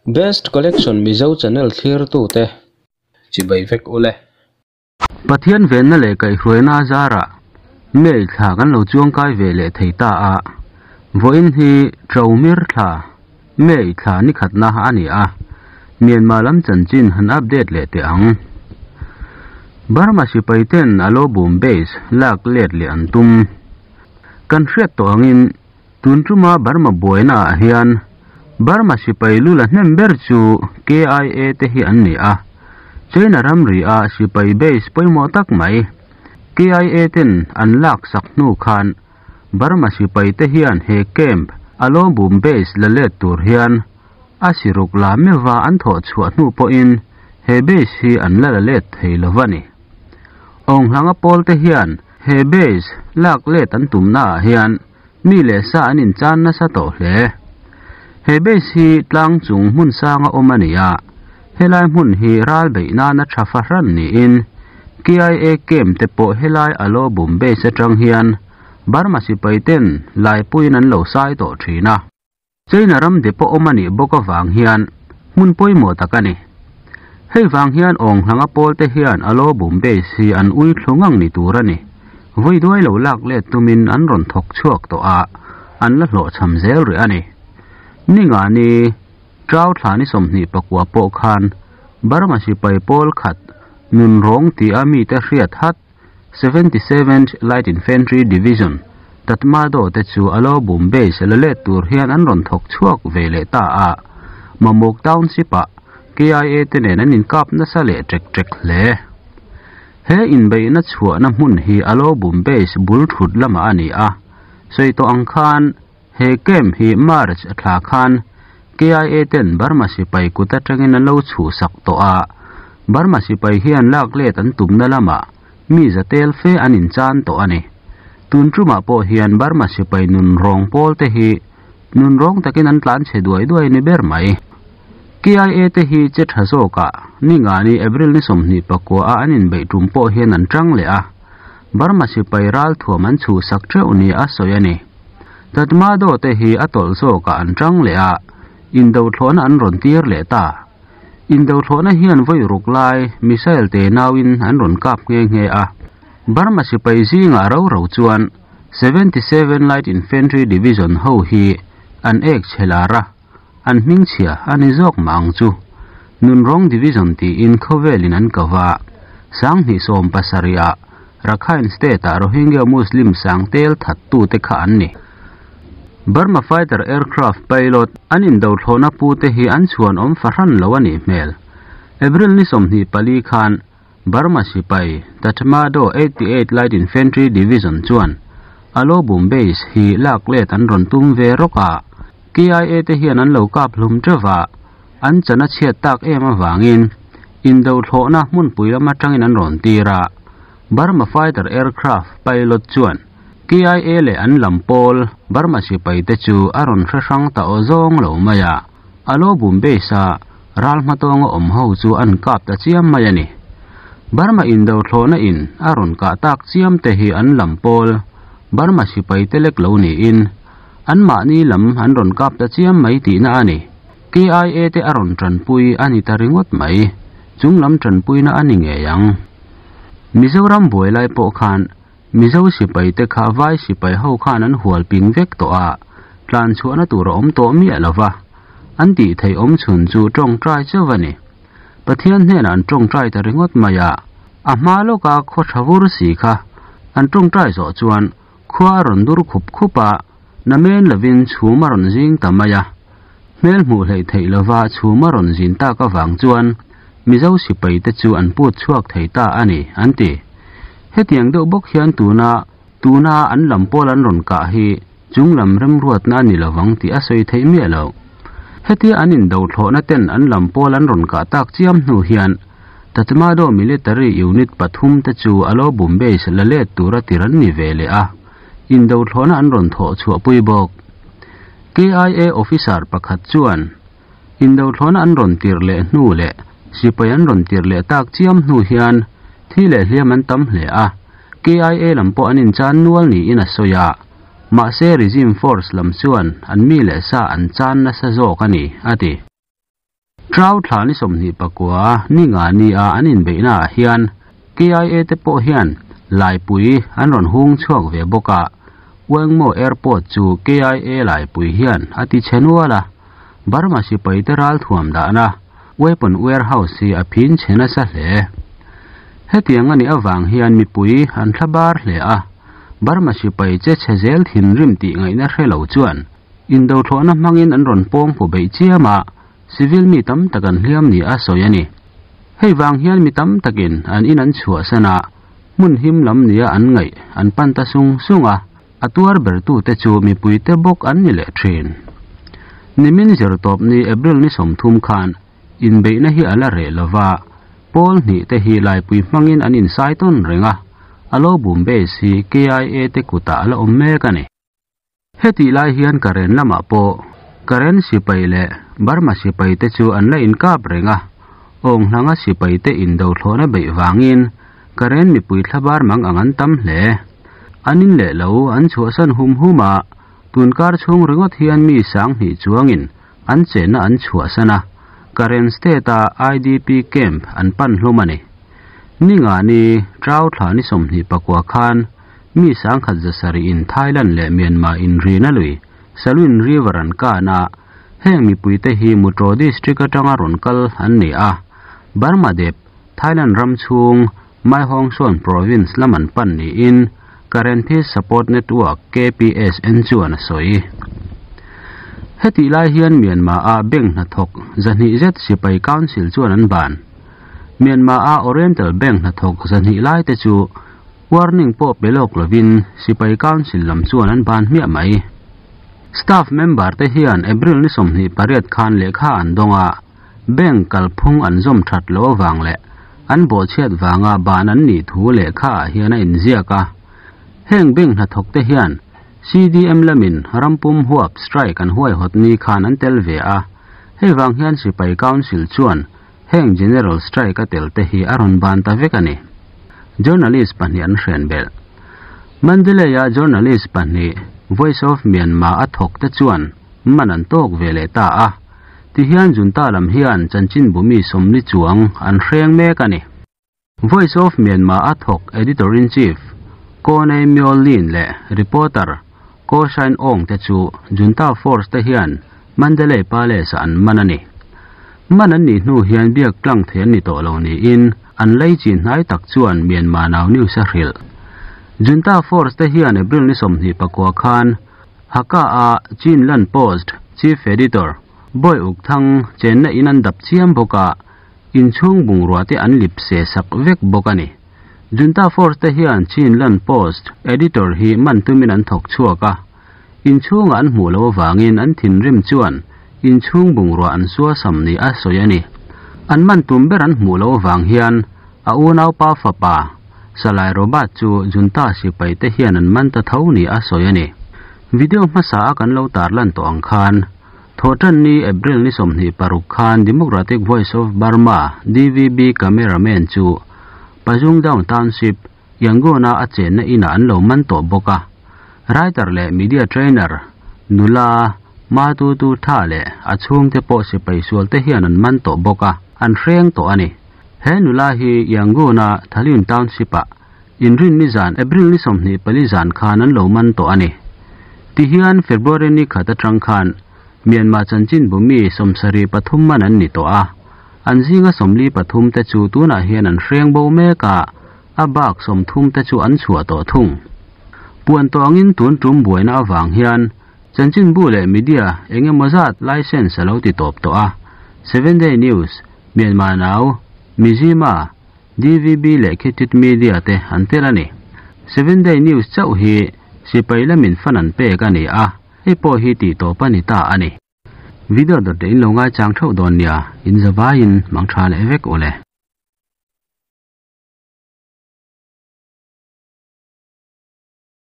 Best Collection Mizo Channel thlirtute chibai vek ule. Pathian venna leh kaihhruaina a zarah May thla kan lo chuangkai ve leh thei ta a, vawiin hi Ṭaumir thla, May thla ni khatna a ni a, Myanmar lam chanchin han update leh teh ang. Burma sipai ten a lo bum base lak let leh an tum. Kan hriat tawh angin Tun tuma Burma buaina ah hian Burma sipai lu la hnem ber chu KIA te hi an ni a, China ramri ah sipai base pawimawh tak mai KIA ten an lak sak hnu khan Burma sipai te hian he camp a lawmbum base la let tur hian a siruk la meuha an thawh chhuah hnu pawhin he base hi an la la let thei lo va ni. Awnghlanga pawl te hian he base lak let an tumna ah hian Mi leh sa an inchan nasa tawh hle. He base hi tlang chung hmun sanga awm a ni a, helai hmun hi ral beih nana tha fahran niin KIA camp te pawh helai Alobum base atang hian Burma sipai ten laipuiin an lo sai tawh thin a. China ram depot awm a nih bawk avang hian hmun pawimawh tak a ni. Hei vang hian Awnghlanga pawl te hian Alobum base hi an ui thlu ngang ni tur a ni. Vawi duai lo lak let tumin an rawn thawk chhuak tawh a, an la hlawhchham zel rih a ni. Ninga ni Trau thla ni 24 pawh khan Burma sipai pawl khat nunrawng tia mite hriat hat 77th Light Infantry Division, Tatmadaw te chu a lo bum base la let tur hian an rawn thawk chhuak ve leh ta a, Mamuk Township-ah KIA te nen an inkap nasa leh ṭek ṭek hle. He inbeihna chhuahna hmun hi a lo bum base bul thut lamah a ni a, sawi tawh ang khan he camp hi March thla khan KIA ten Burma sipai kut atangin an lo chhuhsak tawh a, Burma sipai hian lak let an tumna lamah mi za tel fe an inchan tawh a ni. Tun tumah pawh hian Burma sipai nunrawng pawl te hi nunrawng takin an tlan chhe duai duai ni ber mai. KIA te hi che tha zawkah ningani April ni 29 a an inbeih tum pawh hian an tang leh a, Burma sipai ralthuam an chhuhsak teuh ni a sawi a ni. Tatmadaw te hi a tawlh zawkah an tang leh a, indothlawhna an rawn tir leh ta. Indothlawhna hian vawi ruk lai missile te nauin an rawn kap nghe nghe a. Burma sipai zingah ro ro chuan 77 Light Infantry Division ho hi an ek chhe lar a, an hmingchhia a ni zawk mah ang chu. Nunrawng Division tiin khawvelin an ko va, 2070 ah Rakhine State-ah Rohingya Muslim sangtel thattute kha an ni. Burma fighter aircraft pilot an indothlawhna pute hi an chhuan awm fahran lo a nih hmel. April ni 24 khan Burma sipai Tatmadaw 88 Light Infantry Division chuan Alobum Base hi lak let an rawn tum ve rawk a, KIA te hian an lo kap hlum teuh va, an chan a chhiat tak em avangin indothlawhna hmunpui lam atangin an rawn tir a. Burma fighter aircraft pilot chuan KIA leh an lam pawl Burma sipai te chu a rawn hre hrang ta aw zawng lo mai a, Alobum Base a ral hmatawnga awm ho chu an kap ta chiam mai a ni. Burma indothlawhna in a rawn kah tak chiam te hi an lam pawl Burma sipai te lek lo niin anmahni lam an rawn kap ta chiam mai tihna a ni. KIA te a rawn tanpui a ni ta ringawt mai, chung lam tanpuina a ni ngei ang. Mizoram buai lai pawh khan Mizo sipai te kha vai sipai ho khan an hual ping vek tawh a, tlan chhuahna tur a awm tawh miah lo va, an tih theih awm chhun chu tawngtai chauh a ni. Pathian hnenah an tawngtai ta ringawt mai a, a hma lawka khaw tha vur si kha an tawngtai zawh chuan khua a rawn dur khup khup a, namen lovin chhum a rawn zing ta mai a. Hmel hmuh hleih theih lova chhum a rawn zin tak avang chuan Mizo sipai te chu an put chhuak thei ta a ni, an ti. Hetiang deuh bawk hian tuna tuna an lam pawl an rawn kah hi chung lam remruatna a ni lovang tih a sawi theih miah lo. Hetia an indothlawhna ten an lam pawl an rawn kah tak chiam hnu hian Tatmadaw military unit pathum te chu a lo bum base la let tura tir an ni ve leh a, indothlawhna an rawn thawh chhuahpui bawk. KIA officer pakhat chuan indothlawhna an rawn tirh leh hnu leh sipai an rawn tirh leh tak chiam hnu hian thi leh hliam an tam hle a, KIA lam pawh an inchan nual niin a sawi a, mahse regime force lam chuan an mi leh sa an chan nasa zawk a ni, a ti. Trau thla ni 29 ni nga ni a an inbeihna ah hian KIA te pawh hian Laipui an rawn hung chhuak ve bawk a, Wengmo Airport chu KIA Laipui hian a ti chhe nual a, Burma sipai te ralthuam dahna Weapon Warehouse hi a phin chhe nasa hle. Hetiang a nih avang hian mipui an thla bar hle a, Burma sipai che chhe zel thinrim tih ngaihna hre lo chuan indothlawhna hmangin an rawn pawng pu beih chiam a, civil mi tam tak an hliam ni a sawi a ni. Hei vang hian mi tam takin an in an chhuahsan a, hmun him lam nia an ngaih an pan ta sung sung a, a tuar bertute chu mipuite bawk an ni leh thin. Nimin zirtawp ni April ni 30 khan inbeihna hi a la reh lova, pawl hnih te hi laipui hmangin an insai tawn reng a, a lo bum base hi KIA te kutah a la awm mek a ni. Hetih lai hian Karen lamah pawh Karen sipai leh Burma sipai te chu an la inkap reng a, awng hlanga sipai te indo thlawhna beih vangin Karen mipui thlabar mang ang an tam hle. An in leh lo an chhuahsan hum hum a, tunkar chhung ringawt hian mi 2000 chuangin an chenna an chhuahsan a, Karen state a IDP camp an pan hlawm a ni. Ni nga ni Trau thla ni 29 khan mi 1700 in Thailand leh Myanmar in rina lui Salween River an kana heng mipui te hi Mutro district atanga rawn kal an ni a, Burma dep Thailand ram chhung Mae Hong Son province lam an pan niin Karen Peace Support Network KPSN chuan a sawi. Heti lai hian Myanmar a bank hnathawk 200 zet sipai council chuan an ban. Myanmar a Oriental Bank hnathawk 200 lai te chu warning pawh pe lawk lovin sipai council lam chuan an ban hmiah mai. Staff member te hian April ni 28 khan lehkha an dawnga bank kalphung an zawm that lo awang leh an bawhchhiat wanga ban an ni thu lehkha ah hian a inziak a. Heng bank hnathawk te hian CDM lamin rampum huap strike an huai hawt ni khan an tel ve a. Hei wang hian sipai council chuan heng general strike a tel te hi a rawn ban ta vek a ni. Journalist pahnih an hren belh. Mandalay a journalist pahnih Voice of Myanmar a thawk te chuan man an tawk ve leh ta a. Ti hian junta lam hian chanchin bumi 40 chuang an hreng mek a ni. Voice of Myanmar a thawk editor-in-chief Ko Nay Myo Lin leh reporter Ko Shine Aung te chu junta force te hian Mandalay Palace an man a ni. Man an ni hnu hian biak tlang thei an ni tawh lo niin an lei chin hnai tak chuan Myanmar Now News a hrilh. Junta force te hian April ni 29 khan Haka a Chinland Post Chief Editor Boy Uk Thang chenna in an dap chiam bawk a, inchhung bungrua te an lip se sak vek bawk a ni. Junta force te hian Chinland Post editor hi man tumin an thawk chhuak a, inchhunga an hmuh lo awangin an thinrim chuan inchhung bungrua an sua sam ni a sawi a ni. An man tum ber an hmuh lo awang hian a unau pa fapa Salai Robert chu junta sipai te hian an man ta tho ni a sawi a ni. Video hmasa a kan lo tar lan tawh ang khan Thotan ni April ni 26 khan Democratic Voice of Burma DVB cameraman chu Pajung Down Township Yangona a chenna ina an lo man tawh bawk a. Writer leh media trainer nula ma tu tu tha leh a chhung te pawh sipai sual te hian an man tawh bawk a, an hreng tawh a ni. He nula hi Yangona Thalin Township a inrin ni zan April ni 24 zan khan an lo man tawh a ni. Ti hian February ni khat atang khan Myanmar chanchin bumi 73 man an ni tawh a. An zinga 43 te chu tunah hian an hreng bo mek a, a bak 30 te chu an chhuah tawh thung. Puan tawngin tun tum buaina awang hian chanchin bu leh media engemaw zat license a lo ti tawp tawh a. 7 Day News, Myanmar Now, Mizzima, DVB leh Khitit Media te an tel a ni. 7 Day News chauh hi sipai lamin fan an pek a ni a, hei pawh hi tih tawp a ni ta a ni. Video dot te in lo ngai chang theuh dawn nia, in zawaiin mang tha leh vek ule.